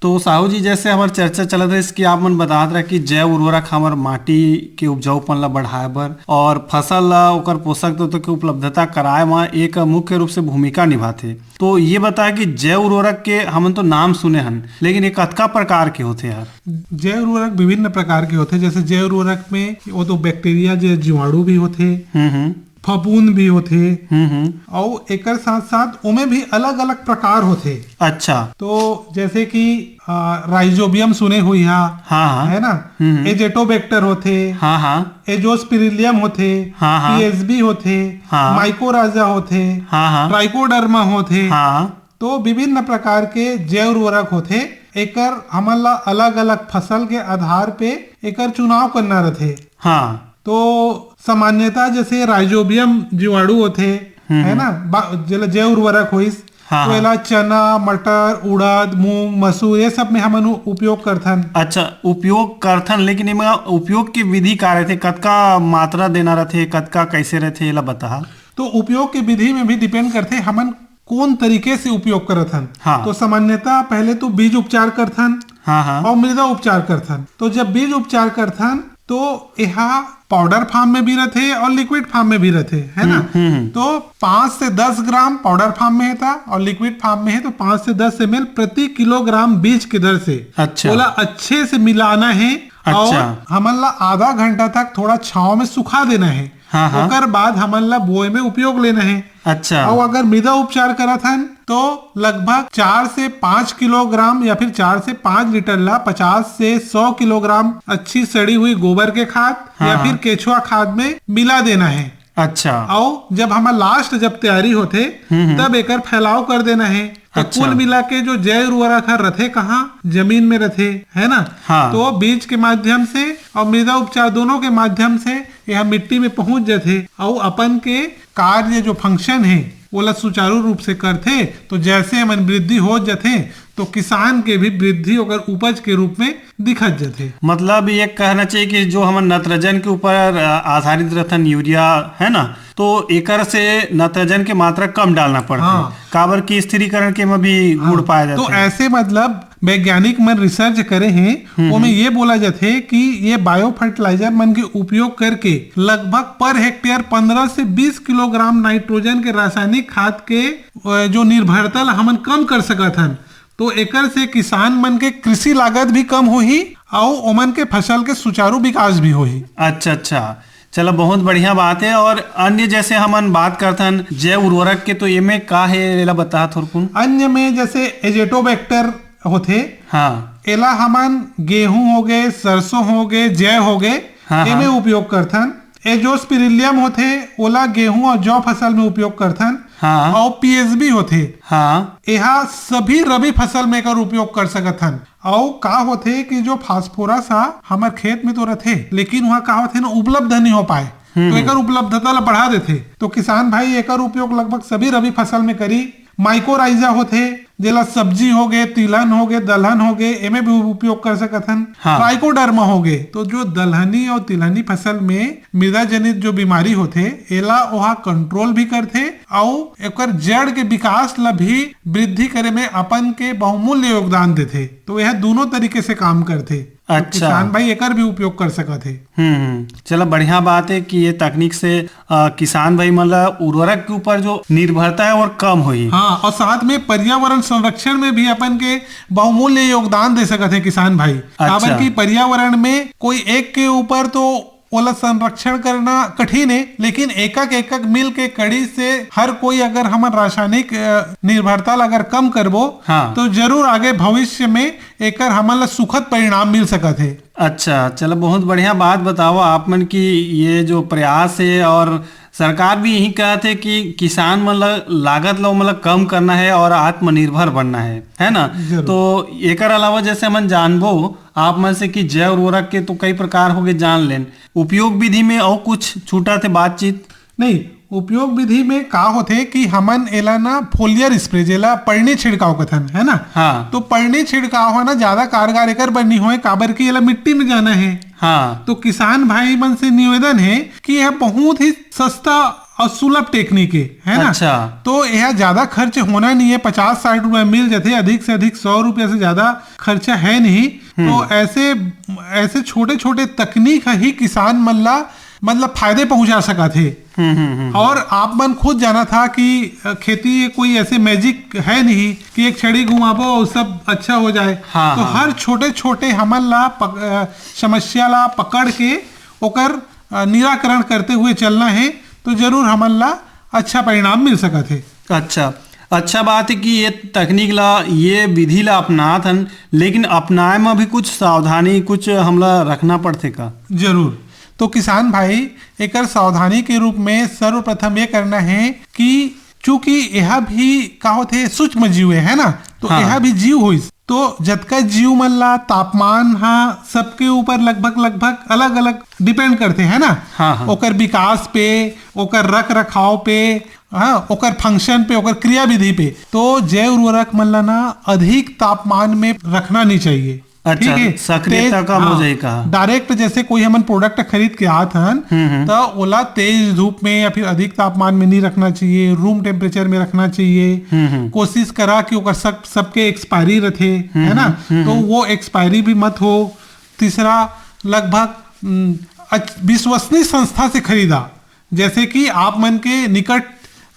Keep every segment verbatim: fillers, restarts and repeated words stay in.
तो साहू जी, जैसे हमर चर्चा चलत रहिस कि आप मन बतात रहे कि जैव उर्वरक हमर माटी के उपजाऊपन ला बढ़ाए बर और फसल ला ओकर पोषक तत्व के उपलब्धता कराए म एक मुख्य रूप से भूमिका निभाथे, तो ये बताए कि जैव उर्वरक के हमन तो नाम सुने हन, लेकिन ये कतका प्रकार के होथे यार? जैव उर्वरक विभिन्न प्रकार के होथे, जैसे जैव उर्वरक में वो तो बैक्टीरिया, जे जीवाणु भी होथे, हम्म, हम्म। फफूंद भी होथे, हम्म, हम्म। अउ एकर साथ-साथ ओमे भी अलग-अलग प्रकार होथे। अच्छा। तो जैसे कि, आ, राइजोबियम सुने हुई हा, हाँ, हाँ। है ना? हम्म, हम्म। एजेटोबैक्टर होथे, हाँ, हाँ। एजोस्पिरिलियम होथे, हाँ, हाँ। पीएसबी होथे, हाँ। माइकोराजा होथे, हाँ, हाँ। ट्राइकोडर्मा होथे। हाँ। तो विभिन्न प्रकार के जैव उर्वरक होथे। एकर हमन ला अलग-अलग फसल के आधार पे एकर चुनाव करना रथे। हाँ। तो सामान्यतः जैसे राइजोबियम जीवाणु होथे, हम्म, है हम्म। ना, बा-, जेला जैव उर्वरक होइस, हाँ, तो हाँ। एला चना, मटर, उड़द, मूंग, मसूर, ये सब में हमन उ-, उपयोग करथन। अच्छा, उपयोग करथन, लेकिन एमा उपयोग के विधि का रथे? कतका मात्रा देना रथे, कतका कैसे रथे, एला बता। तो उपयोग के विधि में भी depend करथे, हमन कोन तरीके से उपयोग करत हन। हाँ। तो सामान्यतः पहले तो बीज उपचार करथन हाँ, हाँ। और मृदा उपचार करथन। तो जब बीज उपचार करथन, तो एहा पाउडर फॉर्म में भी रथे और लिक्विड फॉर्म में भी रथे, है ना? हम्म, हम्म, हम्म। तो पाँच से दस ग्राम पाउडर फॉर्म में हे ता और लिक्विड फॉर्म में हे, तो पाँच से दस एमएल प्रति किलोग्राम बीज के दर से अच्छा। ओला अच्छे से मिलाना हे अच्छा। और हमन ला आधा घंटा तक थोड़ा छांव में सुखा देना हे। हाँ, हाँ। ओकर बाद हमन ला बोए में उपयोग लेना हे। अच्छा। अउ अगर मृदा उपचार करत हन, तो लगभग चार से पाँच किलोग्राम या फिर चार से पाँच लीटर ला पचास से सौ किलोग्राम अच्छी सड़ी हुई गोबर के खाद हाँ, या फिर हाँ। केचुआ खाद में मिला देना हे। अच्छा। अउ जब हमर लास्ट जब तैयारी होथे, हम्म, हम्म। तब एकर फैलाव कर देना हे। तो अच्छा। कुल मिला के जो जैव उर्वरक हर रथे कहाँ, जमीन में रथे, है ना? हाँ। तो बीज के माध्यम से और मृदा उपचार दोनों के माध्यम से यह मिट्टी में पहुंच जाथे अउ अपन के कार्य जो फंक्शन हे, ओला सुचारू रूप से करथे। तो जैसे हमन वृद्धि हो जाथे, तो किसान के भी वृद्धि ओकर उपज के रूप में दिखत जाथे। मतलब, ये कहना चाहिए कि जो हमन नत्रजन के ऊपर, अ, आधारित रथन, यूरिया, है ना, तो एकर से नत्रजन के मात्रा कम डालना पड़थे। हाँ। काबर कि स्थिरीकरण के में भी गुण हाँ। पाया जाथे। तो ऐसे, मतलब, वैज्ञानिक मन रिसर्च करे हे, हम्म, ओमे हम्म। ये बोला जाथे कि ये बायो फर्टिलाइजर मन के उपयोग करके लगभग पर हेक्टेयर पन्द्रह से बीस किलोग्राम नाइट्रोजन के रासायनिक खाद के, अ, जो निर्भरता ला हमन कम कर सकत हन। तो एकर से किसान मन के कृषि लागत भी कम होही अउ ओमन के फसल के सुचारू विकास भी होही। अच्छा, अच्छा, चला, बहुत बढ़िया बात है। और अन्य जैसे हमन बात करथन जैव उर्वरक के, तो एमे का है, एला बता थोरकुन। अन्य में जैसे एजेटोबैक्टर होथे, हाँ। एला हमन गेहूं होगे, सरसों होगे, जय होगे, हाँ, एमे हाँ। उपयोग करथन। एजोस्पिरिलियम होथे, ओला गेहूं और जौ फसल में उपयोग करथन। हाँ। और पीएसबी होथे। हाँ। एहा सभी रबी फसल में एकर उपयोग कर सकत हन। अउ का होथे कि जो फास्फोरस हा हमर खेत में तो रथे, लेकिन वहाँ का होथे ना, उपलब्ध नहीं हो पाए, हम्म, तो हम्म। एकर उपलब्धता ला बढ़ा देथे। तो किसान भाई एकर उपयोग लगभग सभी रबी फसल में करी। माइकोराइजा होथे, जेला सब्जी होगे, तिलहन होगे, दलहन होगे, एमे भी उपयोग कर सकत हन। हाँ। ट्राइकोडर्मा होगे, तो जो दलहनी और तिलहनी फसल में मृदा जनित जो बीमारी होथे, एला ओहा कंट्रोल भी करथे अउ एकर जड़ के विकास ला भी वृद्धि करे में अपन के बहुमूल्य योगदान देथे। तो यह दोनों तरीके से काम करथे। तो अच्छा। किसान भाई एकर भी उपयोग कर सकत हे। हम्म, हम्म। चला, बढ़िया बात है कि ये तकनीक से, अ, किसान भाई मन ला उर्वरक के ऊपर जो निर्भरता है, वो कम होही। हाँ, और साथ में पर्यावरण संरक्षण में भी अपन के बहुमूल्य योगदान दे सकत हे किसान भाई। अच्छा। काबर कि पर्यावरण में कोई एक के ऊपर तो ओला संरक्षण करना कठिन है, लेकिन एकक एकक मिल के कड़ी से हर कोई अगर हमन रासायनिक, अ, निर्भरता ला अगर कम करबो, हाँ। तो जरूर आगे भविष्य में एकर हमन ला सुखद परिणाम मिल सकत हे। अच्छा, चलो, बहुत बढ़िया बात बताओ आप मन की ये जो प्रयास है, और सरकार भी यही कहत हे कि किसान मन ला लागत ला, मतलब, कम करना है और आत्मनिर्भर बनना है, है ना? जरूर। तो एकर अलावा जैसे हमन जानबो आप मन से कि जैव उर्वरक के तो कई प्रकार होगे, जान लेन, उपयोग विधि में और कुछ छूटत हे बातचीत? नहीं, उपयोग विधि में का होथे कि हमन एला ना foliar spray, जेला पड़नी छिड़काव कथन, है ना? हाँ। तो पड़नी छिड़काव ह ना ज्यादा कारगर एकर बर नहीं होय, काबर कि एला मिट्टी में जाना है। हाँ। तो किसान भाई मन से निवेदन है कि यह बहुत ही सस्ता और सुलभ टेक्निक है, है ना? अच्छा। तो यह ज्यादा खर्च होना नहीं है, पचास साठ रुपए मिल जाते, अधिक से अधिक सौ रुपए से ज्यादा खर्चा है नहीं। तो ऐसे, ऐसे छोटे छोटे तकनीक ही किसान मन ला, मतलब, फायदे पहुंचा सकत हे। हम्म, हम्म, हम्म। और आप मन खुद जाना था कि, अ, खेती ये कोई ऐसे मैजिक है नहीं कि एक छड़ी घुमाबो और सब अच्छा हो जाए। हाँ, तो हाँ। हर छोटे छोटे हमन ला पक-, अ, समस्या ला पकड़ के ओकर, अ, निराकरण करते हुए चलना है, तो जरूर हमन ला अच्छा परिणाम मिल सकत है। अच्छा, अच्छा बात है कि ये तकनीक ला, ये विधि ला अपनात हन, लेकिन अपनाए में भी कुछ सावधानी, कुछ हमला रखना पड़थे का? जरूर। तो किसान भाई, एकर सावधानी के रूप में सर्वप्रथम ये करना है कि चूंकि यह भी का होथे, सूक्ष्म जीव है, है ना? तो हाँ। यह भी जीव होइस, तो जतका जीव मन ला तापमान हा सबके ऊपर लगभग, लगभग अलग-अलग डिपेंड करथे, है ना? हाँ, हाँ। ओकर विकास पे, ओकर रख रखाव पे, हाँ, ओकर फंक्शन पे, ओकर क्रियाविधि पे। तो जैव उर्वरक मन ला ना अधिक तापमान में रखना नहीं चाहिए। अच्छा, ठीक है? सक्रियता तेज, कम हो हाँ, जाही का? डायरेक्ट जैसे कोई हमन प्रोडक्ट खरीद के आत हन, हम्म, हम्म। तो ओला तेज धूप में या फिर अधिक तापमान में नहीं रखना चाहिए, रूम टेम्परेचर में रखना चाहिए। हम्म, हम्म। कोशिश करा कि ओकर सब, सबके एक्सपायरी रथे, हम्म, है ना? हम्म, तो हम्म। वो एक्सपायरी भी मत हो। तीसरा, लगभग, उम, अच-, विश्वसनीय संस्था से खरीदा, जैसे कि आप मन के निकट,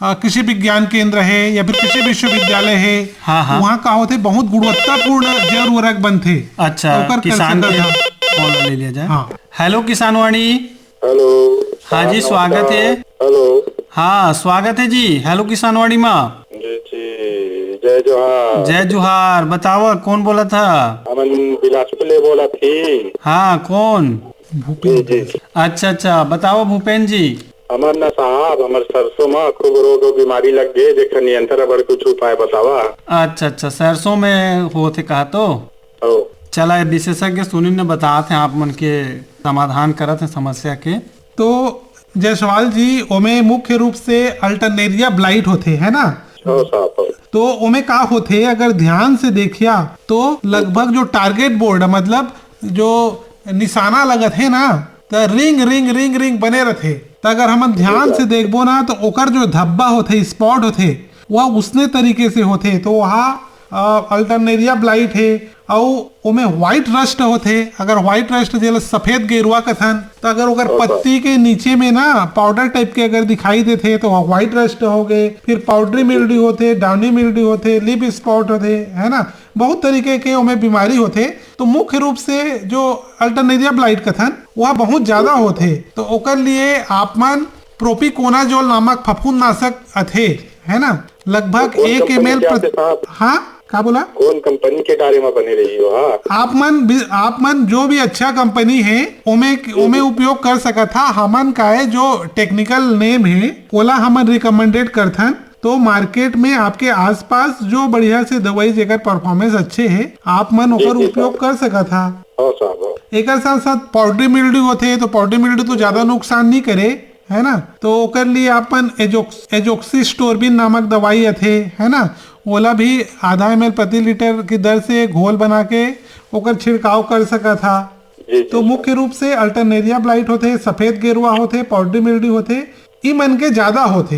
अ, कृषि विज्ञान केंद्र है या फिर कृषि विश्वविद्यालय है, हाँ, हाँ। वहाँ का होथे, बहुत गुणवत्तापूर्ण जैव उर्वरक बनथे। अच्छा, ओकर कर किसान सकत के हा। फोन ले लिया जाए। हाँ। हेलो किसानवाणी। हेलो। हाँ जी, हाँ, स्वागत है। नमस्कार। हेलो। हाँ, स्वागत है जी। हेलो किसानवाणी मा। जी, जी। जय जोहार। जय जोहार। बतावा, कौन बोलत हा? हमन बिलासपुर ले बोलत ही। हाँ, कौन? भूपेंद्र। जी, जी। अच्छा, अच्छा, बतावा भूपेंद्र जी। हमर ना साहब, हमर सरसों मा खूब रोग अउ बीमारी लग गे, जेकर नियंत्रण बर कुछ उपाय बतावा। अच्छा, अच्छा, सरसों में होथे कहा तो? हो। चला, ये विशेषज्ञ सुनील ने बतात हे, आप मन के समाधान करत हे समस्या के। तो जायसवाल जी, ओमे मुख्य रूप से अल्टरनेरिया ब्लाइट होथे, है ना? हो साहब, हो। तो ओमे का होथे, अगर ध्यान से देखिया तो लगभग जो टारगेट बोर्ड, मतलब जो निशाना लगत हे ना, त रिंग, रिंग, रिंग, रिंग बने रथे। त अगर हमन ध्यान से देखबो ना, तो ओकर जो धब्बा होथे, स्पॉट होथे, वह उसने तरीके से होथे। तो वहाँ, अ, अल्टरनेरिया ब्लाइट हे, अउ ओमे व्हाइट रस्ट होथे। अगर व्हाइट रस्ट, जेला सफेद गेरुआ कथन, तो अगर ओकर अच्छा। पत्ती के नीचे में ना पाउडर टाइप के अगर दिखाई देथे, तो व्हाइट रस्ट हो गए। फिर पाउडरी मिल्ड्यू होथे, डाउनी मिल्ड्यू होथे, लीफ स्पॉट होथे, है ना? बहुत तरीके के ओमे बीमारी होथे। तो मुख्य रूप से जो अल्टरनेरिया ब्लाइट कथन, वह बहुत ज्यादा होथे। तो ओकर लिए आप मन प्रोपिकोनाजोल नामक फफूंदनाशक आथे, है ना, लगभग तो कौन एक कंपनी एम एल के आथे प्रति साहब? हाँ, का बोला? कौन कंपनी के डारे में बने रही हो? हाँ। आप मन भी, आप मन जो भी अच्छा कंपनी है, ओमे, ओमे उपयोग कर सकत हा। हमन का है जो टेक्निकल नेम है, ओला हमन रिकमेंडेड करथन। तो मार्केट में आपके आसपास जो बढ़िया से दवाई, जेकर परफॉर्मेंस अच्छे है, आप मन जी, ओकर जी, उपयोग साहब। कर सकत हा। हाँ साहब, हाँ। एकर साथ साथ पाउडरी मिल्ड्यू होथे, तो पाउडरी मिल्ड्यू तो ज्यादा नुकसान नहीं करे, है ना? तो ओकर लिए अपन एजोक्स-, एजोक्सिस्टोरबिन नामक दवाई आथे, है ना? ओला भी आधा एम एल प्रति लीटर की दर से घोल बना के ओकर छिड़काव कर सकत हा। जी, जी, तो सर। मुख्य रूप से अल्टरनेरिया ब्लाइट होथे, सफेद गेरुआ होथे, पाउडरी मिल्ड्यू होथे, ई मन के ज्यादा होथे।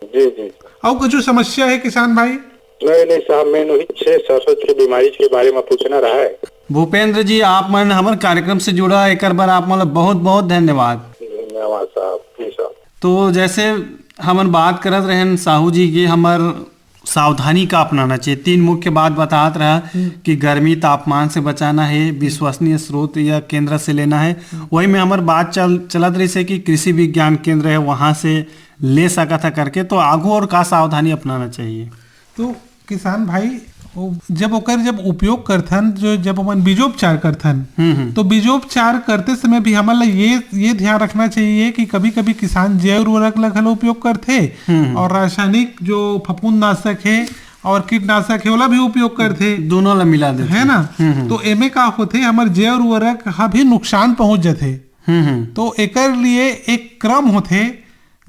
जी, जी। अउ कुछ समस्या है किसान भाई? नहीं, नहीं साहब, मैं वही छह सरसों के बीमारी के बारे में पूछना रहा है। भूपेंद्र जी, आप मन हमर कार्यक्रम से जुड़ा, एकर बर आप मन ला बहुत, बहुत धन्यवाद। धन्यवाद साहब, जी साहब। तो जैसे हमन बात करत रहन साहू जी के, हमर सावधानी का अपनाना चाहिए, तीन मुख्य बात बतात रहा हम्म। कि गर्मी, तापमान से बचाना है, विश्वसनीय स्रोत या केंद्र से लेना है। हम्म। वही में हमर बात चल, चलत रही से कि कृषि विज्ञान केंद्र है, वहाँ से ले सकत है करके, तो आगू और का सावधानी अपनाना चाहिए? तो किसान भाई, वो जब ओकर जब उपयोग करथन, जो जब अपन बीजोपचार करथन, हम्म, हम्म। तो बीजोपचार करते समय भी हमन ला ये, ये ध्यान रखना चाहिए कि कभी-कभी किसान जैव उर्वरक ला घलो उपयोग करथे हम्म, हम्म। और रासायनिक जो फफूंदनाशक है और कीटनाशक है, ओला भी उपयोग करथे। दोनों ला मिला देथे। है ना? हम्म, हम्म। तो एमे का होथे, हमर जैव उर्वरक हा भी नुकसान पहुंच जाथे। हम्म, हम्म। तो एकर लिए एक क्रम होथे,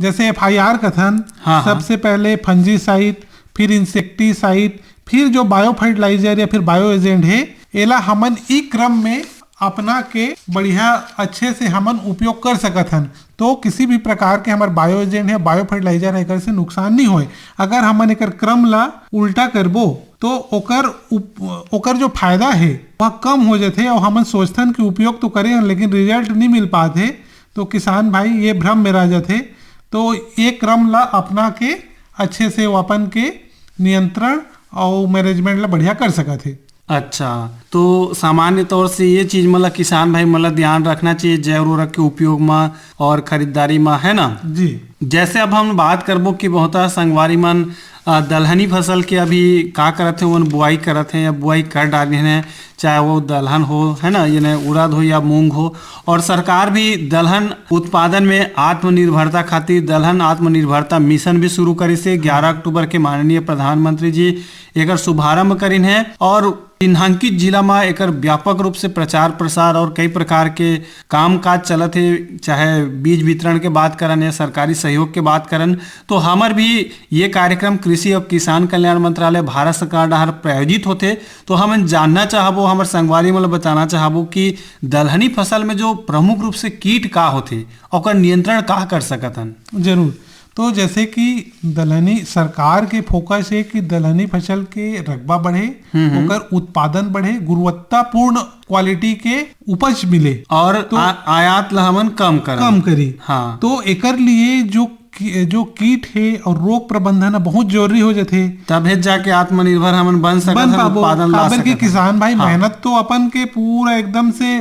जैसे एफ आई आर कथन, हाँ, हाँ। सबसे पहले फंजीसाइड, फिर इंसेक्टिसाइड, फिर जो बायो फर्टिलाइजर या फिर बायो एजेंट है, एला हमन ई क्रम में अपना के बढ़िया अच्छे से हमन उपयोग कर सकत हन। तो किसी भी प्रकार के हमर बायो एजेंट है, बायो फर्टिलाइजर है, एकर से नुकसान नहीं होए। अगर हमन एकर क्रम ला उल्टा करबो, तो ओकर उप-, ओकर जो फायदा है, वह कम हो जाथे। और हमन सोचथन कि उपयोग तो करे हन, लेकिन रिजल्ट नहीं मिल पात हे, तो किसान भाई ये भ्रम में रह जाथे। तो ये क्रम ला अपना के अच्छे से वो अपन के नियंत्रण और मैनेजमेंट ला बढ़िया कर सकत हे। अच्छा, तो सामान्य तौर से ये चीज, मतलब, किसान भाई, मतलब, ध्यान रखना चाहिए जैव उर्वरक के उपयोग म और खरीदारी म, है ना? जी। जैसे अब हम बात करबो कि बहुत संगवारी मन, अ, दलहनी फसल के अभी का करत हे, ओमन बुआई करत हे या बुआई कर डाले हैं, चाहे वो दलहन हो, है ना, यानी उड़द हो या मूंग हो। और सरकार भी दलहन उत्पादन में आत्मनिर्भरता खातिर दलहन आत्मनिर्भरता मिशन भी शुरू करिस हे। ग्यारह अक्टूबर के माननीय प्रधानमंत्री जी एकर शुभारंभ करिन हे और चिन्हांकित जिला म एकर व्यापक रूप से प्रचार प्रसार और कई प्रकार के काम काज चलत हे, चाहे बीज वितरण के बात करन या सरकारी सहयोग के बात करन, तो हमर भी ये कार्यक्रम कृषि और किसान कल्याण मंत्रालय भारत सरकार डहार प्रायोजित होथे। तो हमन जानना चाहबो, हमर संगवारी मन ल बताना चाहबो कि दलहनी फसल में जो प्रमुख रूप से कीट का होथे, ओकर नियंत्रण का कर सकत हन? जरूर। तो जैसे कि दलहनी सरकार के फोकस है कि दलहनी फसल के रकबा बढ़े, हम्म, हम्म। ओकर उत्पादन बढ़े, गुणवत्तापूर्ण क्वालिटी के उपज मिले और तो आ-, आयात ला हमन कम करन। कम करी। हाँ। तो एकर लिए जो की-, जो कीट है और रोग प्रबंधन ह बहुत जरूरी हो जाथे। तभे जाके आत्मनिर्भर हमन बन सकत बन हन, पाबो। उत्पादन ला काबर कि सकत हन। किसान भाई हाँ। मेहनत तो अपन के पूरा एकदम से,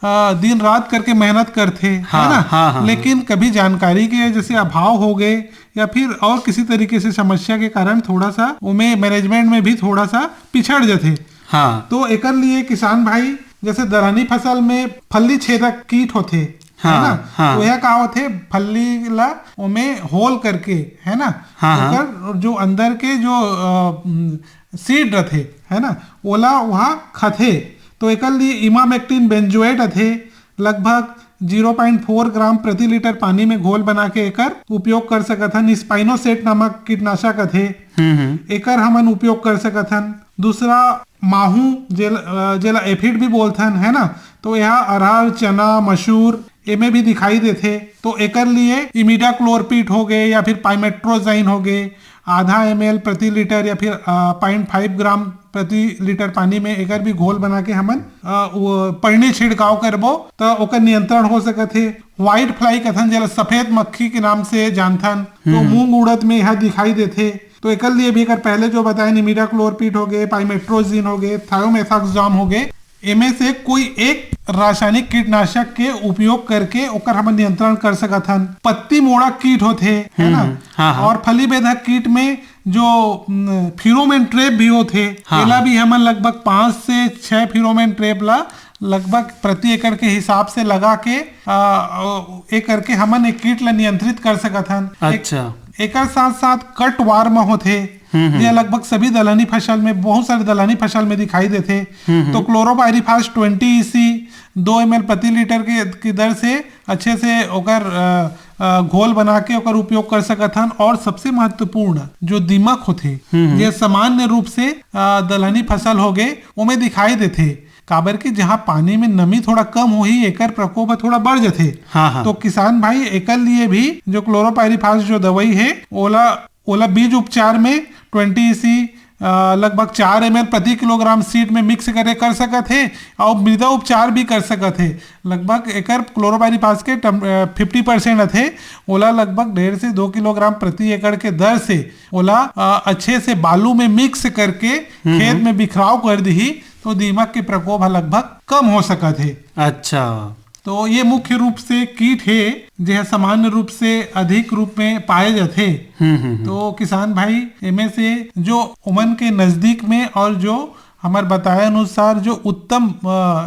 आ, दिन रात करके मेहनत करथे, है हाँ, ना? हाँ, हाँ, लेकिन कभी जानकारी के जैसे अभाव हो गए या फिर और किसी तरीके से समस्या के कारण थोड़ा सा ओमे मैनेजमेंट में भी थोड़ा सा पिछड़ जाथे। हाँ। तो एकर लिए किसान भाई जैसे दलहनी फसल में फली छेदक कीट होथे, हाँ, है ना? हाँ। तो यह का होथे, फली ला ओमे होल करके, है ना? हाँ, हाँ। ओकर जो अंदर के जो, अ, उम, सीड रथे, है ना, ओला वहाँ खथे। तो एकर लिए इमामेक्टिन बेंजोएट अथे, लगभग ज़ीरो पॉइंट फ़ोर ग्राम प्रति लीटर पानी में घोल बना के एकर उपयोग कर सकत हन। स्पाइनोसेट नामक कीटनाशक अथे, हम्म, हम्म। एकर हमन उपयोग कर सकत हन। दूसरा माहू, जेल-, अ, जेला एफिड भी बोलथन, है ना, तो यह अरहर, चना, मसूर, एमे भी दिखाई देथे। तो एकर लिए इमिडाक्लोरपिड हो गए या फिर पाइमेट्रोजाइन हो गए, आधा एम एल प्रति लीटर या फिर, अ, पॉइंट फ़ाइव ग्राम प्रति लीटर पानी में एकर भी घोल बना के हमन, अ, वो पड़नी छिड़काव करबो, त ओकर नियंत्रण हो सकत हे। व्हाइट फ्लाई कथन, जेला सफेद मक्खी के नाम से जानथन, तो हम्म। मूंग उड़द में यह दिखाई देथे। तो एकर लिए भी, एकर पहले जो बताए, इमिडाक्लोरपिड हो गए, पाइमेट्रोजिन हो गए, थायोमेथाक्सोजाम हो गए, एमे से कोई एक रासायनिक कीटनाशक के उपयोग करके ओकर हमन नियंत्रण कर सकत हन। पत्ती मोड़ा कीट होथे, है ना? हम्म, हाँ, हाँ। और फली बेधक कीट में जो, उम, फेरोमोन ट्रैप भी होथे, हाँ, एला हाँ। भी हमन लगभग पाँच से छह फेरोमोन ट्रैप ला लगभग प्रति एकड़ के हिसाब से लगा के, आ, आ, ए करके हमन एक कीट ला नियंत्रित कर सकत हन। एक, अच्छा। एकर साथ साथ कट वार्म होथे, हम्म, हम्म। ये लगभग सभी दलहनी फसल में, बहुत सारे दलहनी फसल में दिखाई देथे। हम्म, हम्म। तो क्लोरोपाइरीफास ट्वेंटी ईसी दो एम एल प्रति लीटर के, की दर से अच्छे से ओकर, अ, अ, घोल बना के ओकर उपयोग कर सकत हन। और सबसे महत्वपूर्ण जो दीमक होथे, हम्म, हम्म। ये सामान्य रूप से, अ, दलहनी फसल हो गए, ओमे दिखाई देथे। काबर कि जहाँ पानी में नमी थोड़ा कम होही, एकर प्रकोप ह थोड़ा बढ़ जथे। हाँ, हाँ। तो किसान भाई, एकर लिए भी जो क्लोरोपाइरीफास जो दवाई हे, ओला, ओला बीज उपचार में ट्वेंटी ईसी, अ, लगभग चार एम एल प्रति किलोग्राम सीड में मिक्स करे कर सकत हे, और मृदा उपचार भी कर सकत हे। लगभग एकर क्लोरोपाइरीफास के टम-, अ, फिफ्टी परसेंट अथे, ओला लगभग डेढ़ से दो किलोग्राम प्रति एकड़ के दर से ओला, अ, अच्छे से बालू में मिक्स करके हम्म, खेत हम्म। में बिखराव कर दिही, तो दीमक के प्रकोप ह लगभग कम हो सकत हे। अच्छा। तो ये मुख्य रूप से कीट हे, जे ह सामान्य रूप से अधिक रूप में पाए जाथे। हम्म, हम्म, हम्म। तो किसान भाई, एमे से जो ओमन के नजदीक में और जो हमर बताए अनुसार जो उत्तम, अ,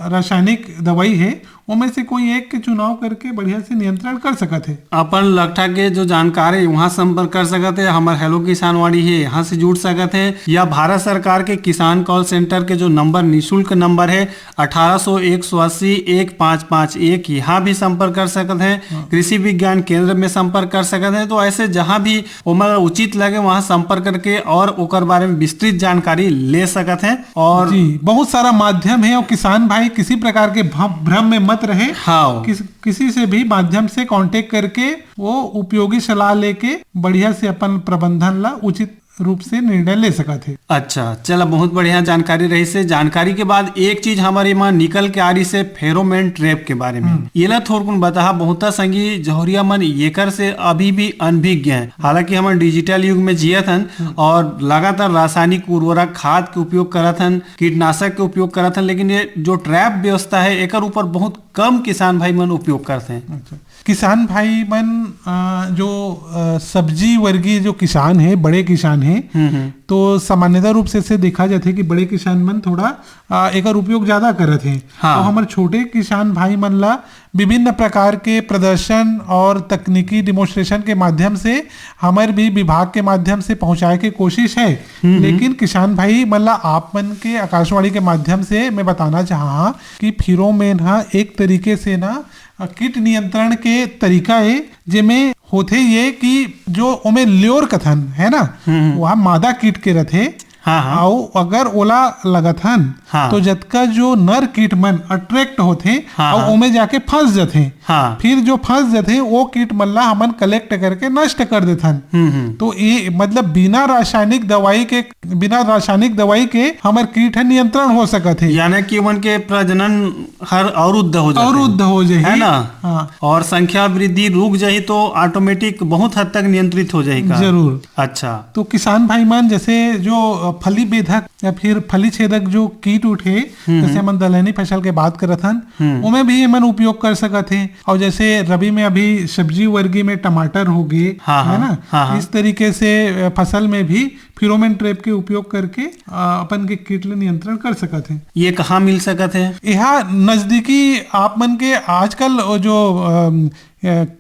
रासायनिक दवाई हे, ओमे से कोई एक के चुनाव करके बढ़िया से नियंत्रण कर सकत हे। अपन लगठा के जो जानकार हे, वहाँ संपर्क कर सकत हे। हमर हेलो किसानवाड़ी हे, यहाँ से जुड़ सकत हे, या भारत सरकार के किसान कॉल सेंटर के जो नंबर, निशुल्क नंबर हे, अठारह सौ एक सौ अस्सी एक पाँच पाँच एक, यहाँ भी संपर्क कर सकत हे। हाँ। कृषि विज्ञान केंद्र में संपर्क कर सकत हे। तो ऐसे जहाँ भी ओमन ला उचित लगे, वहाँ संपर्क करके और ओकर बारे में विस्तृत जानकारी ले सकत हे। और जी, बहुत सारा माध्यम हे और किसान भाई किसी प्रकार के भ्रम, भ्रम में मत रहे। हाँ। किस, किसी से भी माध्यम से कॉन्टैक्ट करके वो उपयोगी सलाह लेके बढ़िया से अपन प्रबंधन ला उचित रूप से निर्णय ले सकत हे। अच्छा, चला, बहुत बढ़िया जानकारी रहिस हे। जानकारी के बाद एक चीज हमर एमा निकल के आ रहिस हे, फेरोमोन ट्रैप के बारे में। हम्म। येला थोरकुन बताहा, बहुता संगी जौहरिया मन येकर से अभी भी अनभिज्ञ हैं। हालांकि हमन डिजिटल युग में जियत हन हम्म। और लगातार रासायनिक उर्वरक, खाद के उपयोग करत हन, कीटनाशक के उपयोग करत हन, लेकिन ये जो ट्रैप व्यवस्था है, एकर ऊपर बहुत कम किसान भाई मन उपयोग करत हैं। अच्छा। किसान भाई मन, अ, जो, अ, सब्जी वर्गीय जो किसान हे, बड़े किसान हे, हम्म, हम्म। तो सामान्यतः रूप से, से देखा जाथे कि बड़े किसान मन थोड़ा, अ, एकर उपयोग ज्यादा करत हे। हाँ। तो हमर छोटे किसान भाई मन ला विभिन्न प्रकार के प्रदर्शन और तकनीकी डिमोन्स्ट्रेशन के माध्यम से, हमर भी विभाग के माध्यम से पहुंचाए के कोशिश है। हम्म, हम्म। लेकिन किसान भाई मन ला आप मन के आकाशवाणी के माध्यम से मैं बताना चाहा कि फेरोमोन हा एक तरीके से ना अ, कीट नियंत्रण के तरीका ए, जेमे होथे ये कि जो ओमे ल्योर कथन, है ना, हम्म, हम्म। वह मादा कीट के रथे। हाँ, हाँ। अउ अगर ओला लगथन, हाँ। तो जतका जो नर कीट मन अट्रैक्ट होथे, हाँ, अउ हाँ। ओमे जाके फंस जथे। हाँ। फिर जो फंस जथे, वो कीट मन ला हमन कलेक्ट करके नष्ट कर देथन। हम्म, हम्म। तो ये मतलब बिना रासायनिक दवाई के, बिना रासायनिक दवाई के हमर कीट ह नियंत्रण हो सकत हे। यानी कि ओमन के प्रजनन हर अवरुद्ध हो जाही। अवरुद्ध हो जाही। है ना? हाँ। और संख्या वृद्धि रुक जाही तो ऑटोमेटिक बहुत हद तक नियंत्रित हो जाही का? जरूर। अच्छा। तो किसान भाई मन जैसे जो, अ, फली भेदक या फिर फली छेदक जो कीट उठे, हम्म, जैसे हम्म। हमन दलहनी फसल के बात करत हन, हम्म। ओमे भी एमन उपयोग कर सकत हे। और जैसे रबी में अभी सब्जी वर्गी में टमाटर हो गए, हाँ, है हाँ, ना? हाँ, हाँ। इस तरीके से, अ, फसल में भी फेरोमोन ट्रैप के उपयोग करके, अ, अपन के कीट ले नियंत्रण कर सकत हे। ये कहाँ मिल सकत हे? एहा नजदीकी आप मन के आजकल वो जो, अम, अ,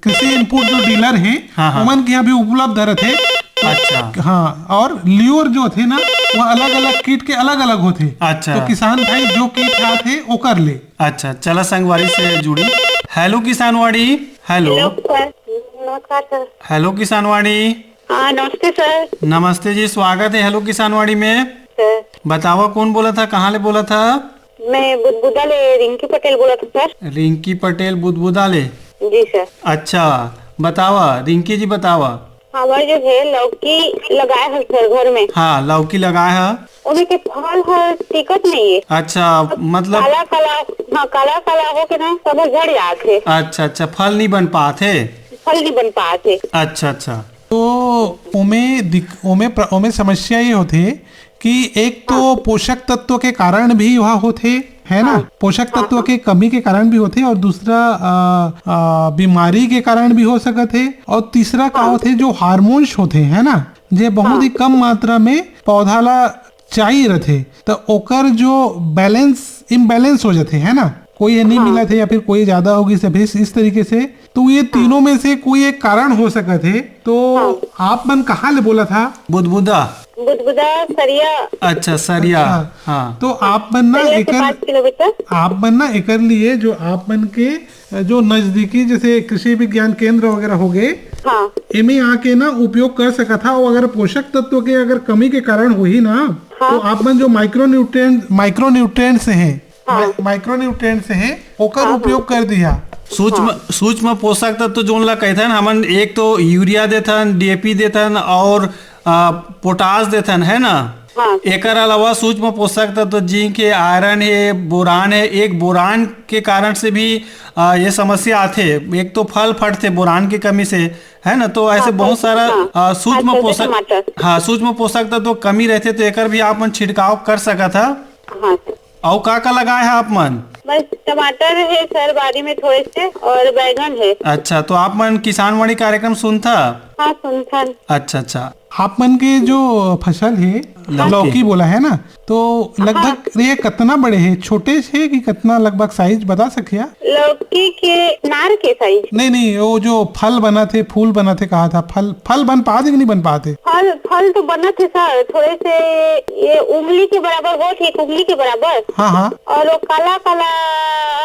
कृषि इनपुट जो डीलर हे, हाँ, हाँ। ओमन के यहाँ भी उपलब्ध रहत हे। अच्छा। हाँ, और ल्योर जो थे ना, वो अलग-अलग कीट के अलग-अलग होथे। अच्छा। तो किसान भाई जो कीट खात हे, ओकर ले। अच्छा, चला संगवारी से जुड़ी। Hello Kisanwadi, hello. Hello sir, नमस्कार सर। हेलो किसानवाड़ी। हाँ, नमस्ते सर। नमस्ते जी, स्वागत है हेलो किसानवाड़ी में। सर। बतावा, कौन बोलत हा, कहाँ ले बोलत हा? मैं बुदबुदा ले रिंकी पटेल बोलत हूँ सर। रिंकी पटेल बुदबुदा ले? जी सर। अच्छा, बतावा रिंकी जी, बतावा। हमर जो है लौकी लगाए है सर घर में। हाँ, लौकी लगाए है। ओमे के फल ह टिकत नहीं है। अच्छा, मतलब काला काला, हाँ, काला काला हो के ना सब झड़ जात है। अच्छा, अच्छा, फल नहीं बन पात है। फल नहीं बन पात है। अच्छा, अच्छा। तो ओमे दिक-, ओमे प्र-, ओमे समस्या ये होथे कि एक तो हाँ। पोषक तत्व के कारण भी वह होथे, है ना? हाँ। पोषक हाँ, तत्व हाँ। के कमी के कारण भी होथे और दूसरा, अ, अ, बीमारी के कारण भी हो सकत हे और तीसरा का हाँ। होथे जो हार्मोन्स होथे, है ना? जे बहुत हाँ। ही कम मात्रा में पौधा ला चाहिए रथे, त ओकर जो बैलेंस, इम्बैलेंस हो जाथे, है ना? कोई ये नहीं हाँ। मिलत हे या फिर कोई ज्यादा होगी से भी इस तरीके से, तो ये हाँ। तीनों में से कोई एक कारण हो सकत हे। तो हाँ। आप मन कहाँ ले बोलत हा? बुदबुदा। बुदबुदा सरिया। अच्छा, सरिया। अच्छा। हाँ। तो आप मन ना सरिया से एकर, पाँच किलोमीटर। आप मन ना एकर लिए जो आप मन के जो नजदीकी जैसे कृषि विज्ञान केंद्र वगैरह हो गए, हाँ। एमे आके ना उपयोग कर सकत हा। और अगर पोषक तत्व के अगर कमी के कारण होही ना, हाँ। तो आप मन जो माइक्रोन्यूट्रिएंट, माइक्रोन्यूट्रिएंट्स हैं, हाँ। माइ-, माइक्रोन्यूट्रिएंट्स हैं, ओकर हाँ, हाँ। उपयोग कर दिया। सूक्ष्म, हाँ। सूक्ष्म पोषक तत्व जोन ला कहथन हमन, एक तो यूरिया देथन, डीएपी देथन और, आ, पोटाश देथन, है ना? हाँ। एकर अलावा सूक्ष्म पोषक तत्व जिंक हे, आयरन हे, बोरान हे। एक बोरान के कारण से भी, आ, ये समस्या आथे। एक तो फल फटथे बोरान के कमी से, है ना? तो ऐसे हाँ, बहुत सारा, हाँ। आ, सूक्ष्म हाँ, जैसे पोषक, टमाटर। हाँ, सूक्ष्म पोषक तत्व कमी रहथे, तो एकर भी आप मन छिड़काव कर सकत हा। हाँ सर। अउ का का लगाए हा आप मन? बस टमाटर है सर, बारी में थोड़े से, और बैगन है। अच्छा, तो आप मन किसानवाणी कार्यक्रम सुनथा? हाँ, सुनथन। अच्छा, अच्छा। आप मन के जो फसल है, लौकी। लौकी बोला है ना, तो लगभग हाँ। ये कितना बड़े है, छोटे से कि कितना लगभग साइज बता सकिया? लौकी के नार के साइज? नहीं, नहीं, वो जो फल बना थे, फूल बना थे, कहा था, फल, फल बन पाते कि नहीं बन पाते? फल, फल तो बना थे सर, थोड़े से ये उंगली के बराबर हो थे, एक उंगली के बराबर। हाँ, हाँ। और वो काला काला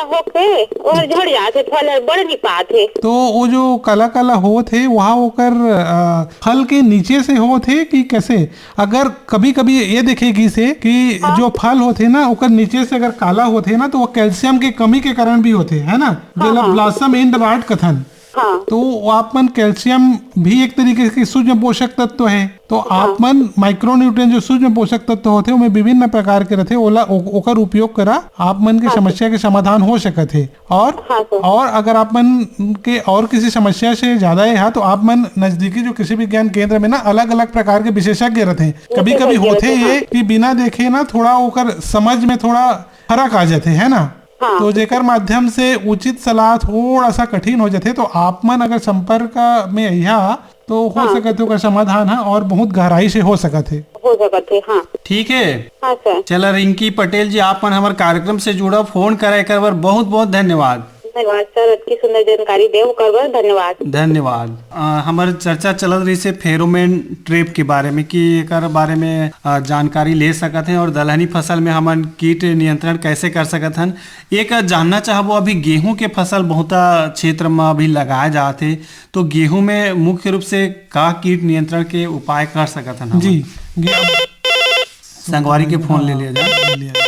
होथे, ओहर झड़ जाथे, फल हर बड़ नहीं पाथे। तो वो जो काला काला होत हे, वहाँ ओकर, अ, फल के नीचे से होत हे कि कैसे? अगर कभी-कभी ये देखे गिस हे कि हाँ। जो फल होथे ना, ओकर नीचे से अगर काला होथे ना, तो वो कैल्शियम के कमी के कारण भी होथे, है ना? हाँ, जेला हाँ। Blossom end rot कथन। हाँ। तो वो आप मन कैल्शियम भी एक तरीके के सूक्ष्म पोषक तत्व है, तो हाँ। आप मन माइक्रोन्यूट्रिएंट जो सूक्ष्म पोषक तत्व होथे, ओमे विभिन्न प्रकार के रथे, ओला, ओ-, ओकर उपयोग करा, आप मन के हाँ। समस्या के समाधान हो सकत हे। और, हाँ, सर। और अगर आप मन के और किसी समस्या से ज्यादा हे, हाँ, तो आप मन नजदीकी जो कृषि विज्ञान केंद्र में ना अलग-अलग प्रकार के विशेषज्ञ रथे। कभी-कभी विशेषज्ञ होथे रथे, ये हाँ। कि बिना देखे ना थोड़ा ओकर समझ में थोड़ा फर्क आ जाथे, है ना? हाँ। तो जेकर माध्यम से उचित सलाह थोड़ा सा कठिन हो जाथे, तो आप मन अगर संपर्क में अइहा, तो हो हाँ। सकत हे ओकर समाधान ह और बहुत गहराई से हो सकत हे। हो सकत हे, हाँ। ठीक है। हाँ, सर। चला, रिंकी पटेल जी, आप मन हमर कार्यक्रम से जुड़ा, फोन करा, एकर बर बहुत बहुत धन्यवाद। धन्यवाद, सर, अतकी सुंदर जानकारी दे, ओकर बर धन्यवाद। धन्यवाद। अ, हमर चर्चा चलत रहिस हे फेरोमोन ट्रैप के बारे में, कि एकर बारे में, अ, जानकारी ले सकत हैं और दलहनी फसल में हमन कीट नियंत्रण कैसे कर सकत हन। एक जानना चाहबो, अभी गेहूं के फसल बहुता क्षेत्र में अभी लगाए जात हे, तो गेहूं में मुख्य रूप से का कीट नियंत्रण के उपाय कर सकत हन हमन? जी, गे-, संगवारी के फोन ले लिया जाए। ले लिया जाए।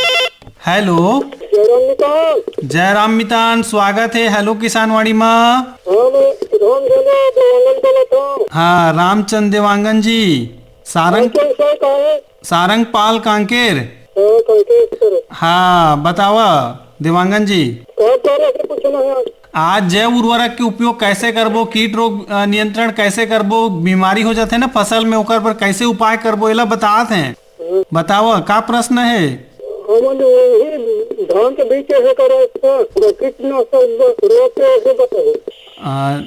हेलो। जय राम मितान। जय राम मितान, स्वागत है हेलो किसान वाणी मा। हाँ, मैं प्रधान बोले, देवांगन बोलत हूँ। हाँ, रामचंद देवांगन जी, सारंग, रामचंद सर कहाँ है? सारंग पाल कांकेर। हाँ, कांकेर सर। हाँ, बतावा देवांगन जी। का करे से पूछना है आज? आज जैव उर्वरक के उपयोग कैसे करबो, कीट रोग, अ, नियंत्रण कैसे करबो, बीमारी हो जाथे ना फसल में, ओकर पर कैसे उपाय करबो, एला बतात हैं। बतावा, का प्रश्न हे? हमन वही धान के बीज के हे करे, कीटनाशक रोग के हे बताओ। आ,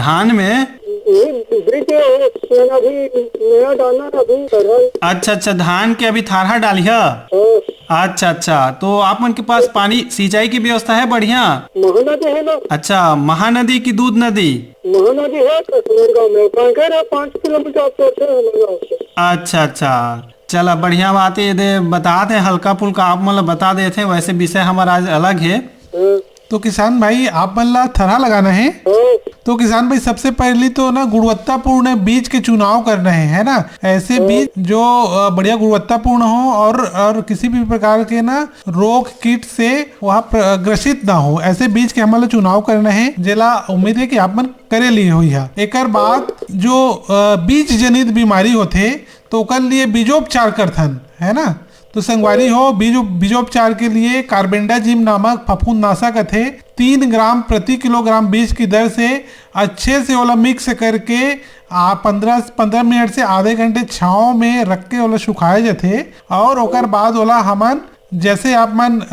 धान में? वही बीज के हे, सोना भी नया दाना अभी चढ़ल। अच्छा, अच्छा, धान के अभी थरहा डालिहा? हाँ। अच्छा, अच्छा, तो आप मन के पास पानी, सिंचाई की व्यवस्था है बढ़िया? महानदी है ना। अच्छा, महानदी की दूध नदी? महानदी है, कश्मीर गाँव में, कांकेर है, पाँच किलोमीटर आसपास है हमारे गाँव से। अच्छा, अच्छा, चला, बढ़िया बात है, ये दे बता दे, हल्का फुल्का आप मन ल बता देथे, वैसे विषय हमर आज अलग हे। हाँ। तो किसान भाई, आप मन ला थरहा लगाना है। हाँ। तो किसान भाई, सबसे पहली तो ना गुणवत्तापूर्ण बीज के चुनाव करना है, है ना? ऐसे हाँ। बीज जो, अ, बढ़िया गुणवत्तापूर्ण हो और, और किसी भी प्रकार के ना रोग कीट से वहाँ प्र-, ग्रसित ना हो, ऐसे बीज के हमन ला चुनाव करना है, जेला उम्मीद है कि आप मन करे लिए होइहा। एकर बाद जो, अ, बीज जनित बीमारी होथे, तो ओकर लिए बीजोपचार करथन, है ना? तो संगवारी हो, बीजो-, बीजोपचार के लिए कार्बेंडाजिम नामक फफूंदनाशक अथे, तीन ग्राम प्रति किलोग्राम बीज की दर से अच्छे से ओला मिक्स करके आ, पन्द्रह, पन्द्रह मिनट से आधे घंटे छांव में रख के ओला सुखाए जाथे और ओकर बाद ओला हमन, जैसे आप मन, अ,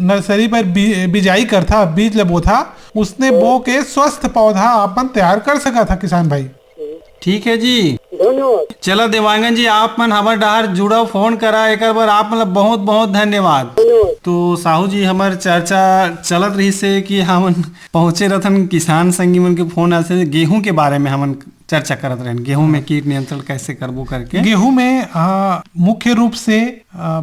नर्सरी पर बी-, बिजाई करथा, बीज ल बोथा, उसने बो के स्वस्थ पौधा आप मन तैयार कर सकत ह किसान भाई। ठीक है जी। धन्यवाद। चला देवांगन जी, आप मन हमर डहार जुड़व, फोन करा, एकर बर आप मन ल बहुत बहुत धन्यवाद। धन्यवाद। तो साहू जी, हमर चर्चा चलत रहिस हे कि हमन पहुंचे रथन किसान संगी मन के फोन आथे, गेहूं के बारे में हमन चर्चा करत रहन, गेहूं में कीट नियंत्रण कैसे करबो करके। गेहूं में, आ, मुख्य रूप से, आ,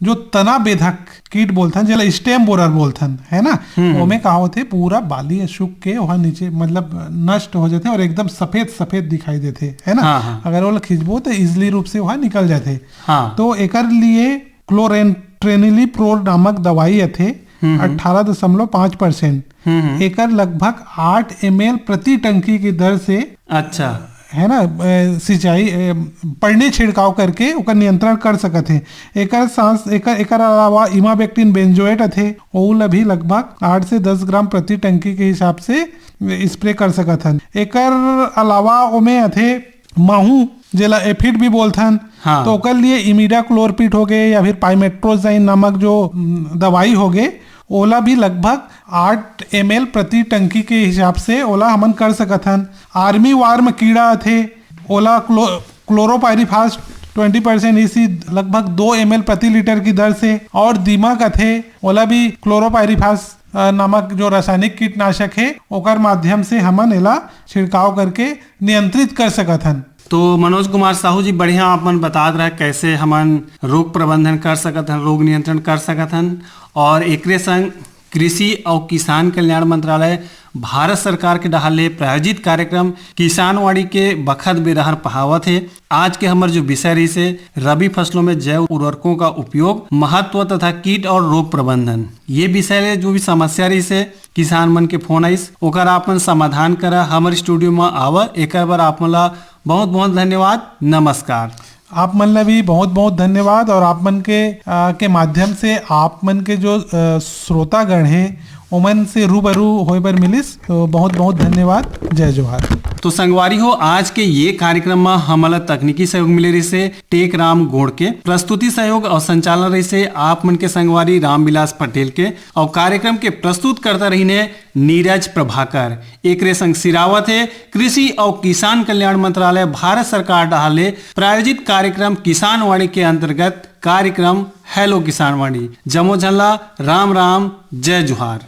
जो तना बेधक कीट बोलथन, जेला स्टेम बोरर बोलथन, है ना? हम्म, हम्म। ओमे का होथे, पूरा बाली ह सूख के ओहा नीचे, मतलब, नष्ट हो जाथे और एकदम सफेद सफेद दिखाई देथे, है ना? हाँ, हाँ। अगर ओला खींचबो, तो इजिली रूप से ओहा निकल जाथे। हाँ। तो एकर लिए क्लोरेंट्रेनिलीप्रोल नामक दवाई आथे, हम्म, हम्म। अठारह दशमलव पाँच परसेंट। हम्म, हम्म। एकर लगभग आठ एमएल प्रति टंकी की दर से, अच्छा। है ना, ए, सिंचाई, ए, पड़नी छिड़काव करके ओकर नियंत्रण कर सकत हे। एकर सांस, एकर, एकर अलावा इमाबेक्टिन बेंजोएट आथे, ओहू ला भी लगभग आठ से दस ग्राम प्रति टंकी के हिसाब से स्प्रे कर सकत हन। एकर अलावा ओमे आथे माहू, जेला एफिड भी बोलथन, हाँ। तो ओकर लिए इमिडाक्लोरपिड हो गे या फिर पाइमेट्रोजाइन नामक जो, उम, दवाई हो गे, ओला भी लगभग आठ एमएल प्रति टंकी के हिसाब से ओला हमन कर सकत हन। आर्मी वार्म कीड़ा आथे, ओला क्लो-, क्लोरोपाइरीफास ट्वेंटी परसेंट ईसी लगभग दो एमएल प्रति लीटर की दर से, और दीमक आथे, ओला भी क्लोरोपाइरीफास, अ, नामक जो रासायनिक कीटनाशक हे, ओकर माध्यम से हमन एला छिड़काव करके नियंत्रित कर सकत हन। तो मनोज कुमार साहू जी, बढ़िया आप मन बतात रहे कैसे हमन रोग प्रबंधन कर सकत हन, रोग नियंत्रण कर सकत हन, और एकरे संग कृषि अउ किसान कल्याण मंत्रालय, भारत सरकार के डहार ले प्रायोजित कार्यक्रम किसानवाणी के बखत बेरा हर पहावत हे। आज के हमर जो विषय रहिस हे, रबी फसलों में जैव उर्वरकों का उपयोग, महत्व तथा कीट और रोग प्रबंधन, ये विषय ले जो भी समस्या रहिस हे, किसान मन के फोन आइस, ओकर आप मन समाधान करा, हमर स्टूडियो में आवा, एकर बर आप मन ला बहुत बहुत धन्यवाद। नमस्कार। आप मन ला भी बहुत बहुत धन्यवाद और आप मन के, आ, के माध्यम से आप मन के जो, आ, श्रोतागण हे, ओमन से रूबरू होए बर मिलिस, तो बहुत बहुत धन्यवाद। जय जोहार। तो संगवारी हो, आज के ये कार्यक्रम में हमन ला तकनीकी सहयोग मिले रहिस हे टेकराम गोड़ के, प्रस्तुति सहयोग और संचालन रहिस हे आप मन के संगवारी रामविलास पटेल के, और कार्यक्रम के प्रस्तुत करता रहिन हे नीरज प्रभाकर। एकरे संग सिरावत हे कृषि अउ किसान कल्याण मंत्रालय, भारत सरकार डहार ले प्रायोजित कार्यक्रम किसानवाणी के अंतर्गत कार्यक्रम हेलो किसानवाणी। जम्मो झन ला राम राम, जय जोहार।